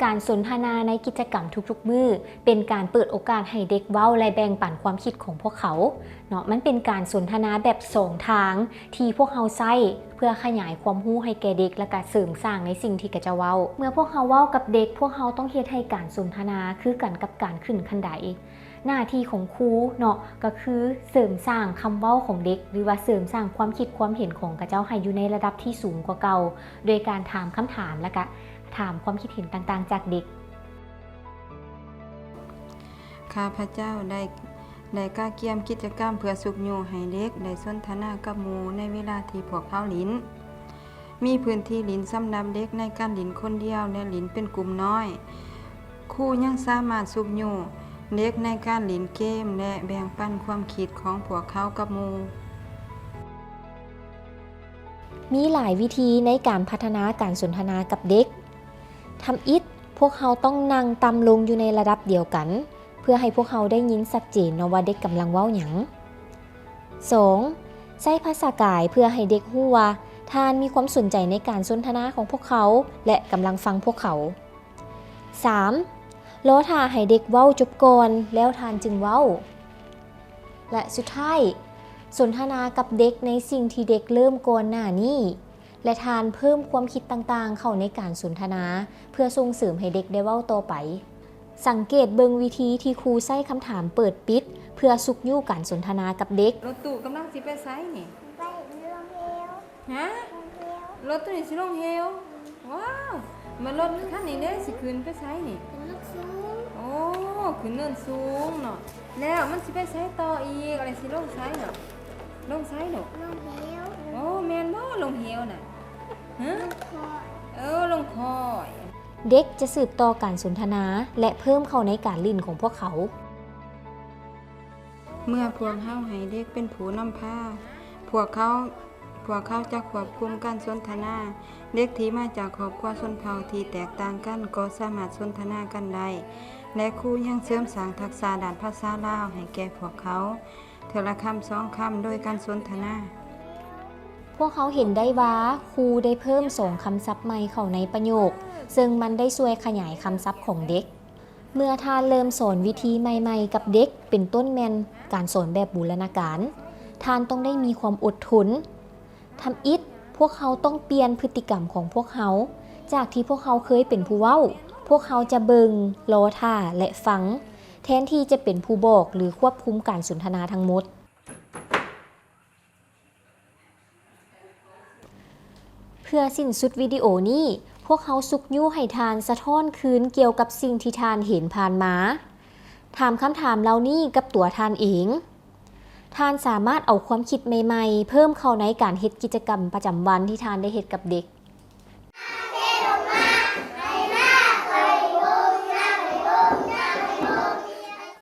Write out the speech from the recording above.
ການສົນທະນາໃນກິດຈະກຳທຸກໆມື້ ເປັນການເປີດໂອກາດໃຫ້ເດັກເວົ້າ ແລະ ແບ່ງປັນຄວາມຄິດຂອງພວກເຂົາເນາະ. ມັນເປັນການສົນທະນາແບບສອງທາງ ທີ່ພວກເຮົາໃຊ້ເພື່ອຂະຫຍາຍຄວາມຮູ້ໃຫ້ແກ່ເດັກ ແລະ ກະເສີມສ້າງໃນສິ່ງທີ່ເຂົາເຈົ້າເວົ້າ. ເມື່ອພວກເຮົາເວົ້າກັບເດັກ, ພວກເຮົາຕ້ອງເຮັດໃຫ້ການສົນທະນາຄືກັນກັບການຂຶ້ນຄັນໄດ. ໜ້າທີ່ຂອງຄູເນາະ ກໍຄືເສີມສ້າງຄຳເວົ້າຂອງເດັກ ຫຼືວ່າເສີມສ້າງຄວາມຄິດຄວາມເຫັນຂອງເຂົາເຈົ້າໃຫ້ຢູ່ໃນລະດັບທີ່ສູງກວ່າເກົ່າ ໂດຍການຖາມຄຳຖາມ ແລະ ກະຖາມຄວາມຄິດເຫັນຕ່າງໆຈາກເດັກ. ຂ້າພະເຈົ້າໄດ້ ໄດ້ກະກຽມກິດຈະກຳເພື່ອຊຸກຍູ້ໃຫ້ເດັກໄດ້ສົນທະນາກັບໝູ່ໃນເວລາທີ່ພວກເຂົາຫຼິ້ນ. ມີພື້ນທີ່ຫຼິ້ນສຳລັບເດັກໃນການຫຼິ້ນຄົນດຽວ ແລະ ຫຼິ້ນເປັນກຸ່ມນ້ອຍ. ຄູຍັງສາມາດຊຸກຍູ້ເດັກໃນການຫຼິ້ນເກມ ແລະ ແບ່ງປັນຄວາມຄິດຂອງພວກເຂົາກັບໝູ່. ມີຫຼາຍວິທີໃນການພັດທະນາການສົນທະນາກັບເດັກ. ທຳອິດ, ພວກເຮົາຕ້ອງນັ່ງຕ່ຳລົງຢູ່ໃນລະດັບດຽວກັນ ເພື່ອໃຫ້ພວກເຮົາໄດ້ຍິນຊັດເຈນເນາະວ່າເດັກກຳລັງເວົ້າຫຍັງ. ສອງ, ໃຊ້ພາສາກາຍເພື່ອໃຫ້ເດັກຮູ້ວ່າທ່ານມີຄວາມສົນໃຈໃນການສົນທະນາຂອງພວກເຂົາ ແລະ ກຳລັງຟັງພວກເຂົາ. ສາມ, ລໍຖ້າໃຫ້ເດັກເວົ້າຈົບກ່ອນ ແລ້ວທ່ານຈຶ່ງເວົ້າ. ແລະ ສຸດທ້າຍ, ສົນທະນາກັບເດັກໃນສິ່ງທີ່ເດັກເລີ່ມກ່ອນໜ້ານີ້ ແລະ ທ່ານເພີ່ມຄວາມຄິດຕ່າງໆເຂົ້າໃນການສົນທະນາ ເພື່ອສົ່ງເສີມໃຫ້ເດັກໄດ້ເວົ້າຕໍ່ໄປ. ສັງເກດເບິ່ງວິທີທີ່ຄູໃຊ້ຄຳຖາມເປີດປິດ ເພື່ອຊຸກຍູ້ການສົນທະນາກັບເດັກ. ລົດຕູ້ກຳລັງຊິໄປໃສນີ້? ໄປໂຮງຮຽນ. ຮະ? ໂຮງຮຽນ. ລົດຕູ້ນີ້ຊິລົງເຫວ? ອືມ. ວ້າວ! ມາລົດຄັນນີ້ເດ້ ຊິຂຶ້ນໄປໃສນີ້? ຂຶ້ນເນີນສູງ. ໂອ້ ຂຶ້ນເນີນສູງເນາະ. ແລ້ວມັນຊິໄປໃສຕໍ່ອີກ? ແລ້ວຊິລົງໃສເນາະ? ລົງໃສລູກ? ລົງເຫວ. ໂອ້ ແມ່ນບໍ່ ລົງເຫວນະ? ຮະ? ລົງຄອຍ. ເອີ ລົງຄອຍ. ເດັກຈະສືບຕໍ່ການສົນທະນາ ແລະ ເພີ່ມເຂົ້າໃນການຫຼິ້ນຂອງພວກເຂົາ. ເມື່ອພວກເຮົາໃຫ້ເດັກເປັນຜູ້ນຳພາ, ພວກເຂົາ, ພວກເຂົາຈະຄວບຄຸມການສົນທະນາ. ເດັກທີ່ມາຈາກຄອບຄົວຊົນເຜົ່າທີ່ແຕກຕ່າງກັນກໍສາມາດສົນທະນາກັນໄດ້ ແລະ ຄູຍັງເສີມສ້າງທັກສະດ້ານພາສາລາວໃຫ້ແກ່ພວກເຂົາ ເທື່ອລະຄຳສອງຄຳໂດຍການສົນທະນາ. ພວກເຮົາເຫັນໄດ້ວ່າຄູໄດ້ເພີ່ມສອງຄຳສັບໃໝ່ເຂົ້າໃນປະໂຫຍກ, ເຊິ່ງມັນໄດ້ຊ່ວຍຂະຫຍາຍຄຳສັບຂອງເດັກ. ເມື່ອທ່ານເລີ່ມສອນວິທີໃໝ່ໆກັບເດັກ, ເປັນຕົ້ນແມ່ນການສອນແບບບູລະນາການ, ທ່ານຕ້ອງໄດ້ມີຄວາມອົດທົນ. ທຳອິດ, ພວກເຮົາຕ້ອງປ່ຽນພຶດຕິກຳຂອງພວກເຮົາ. ຈາກທີ່ພວກເຮົາເຄີຍເປັນຜູ້ເວົ້າ, ພວກເຮົາຈະເບິ່ງ, ລໍຖ້າ ແລະ ຟັງ, ແທນທີ່ຈະເປັນຜູ້ບອກ ຫຼື ຄວບຄຸມການສົນທະນາທັງໝົດ. ເພື່ອສິ້ນສຸດວິດີໂອນີ້, ພວກເຮົາຊຸກຍູ້ໃຫ້ທ່ານສະທ້ອນຄືນກ່ຽວກັບສິ່ງທີ່ທ່ານເຫັນຜ່ານມາ. ຖາມຄຳຖາມເຫຼົ່ານີ້ກັບຕົວທ່ານເອງ. ທ່ານສາມາດເອົາຄວາມຄິດໃໝ່ໆເພີ່ມເຂົ້າໃນການເຮັດກິດຈະກຳປະຈຳວັນທີ່ທ່ານໄດ້ເຮັດກັບເດັກ.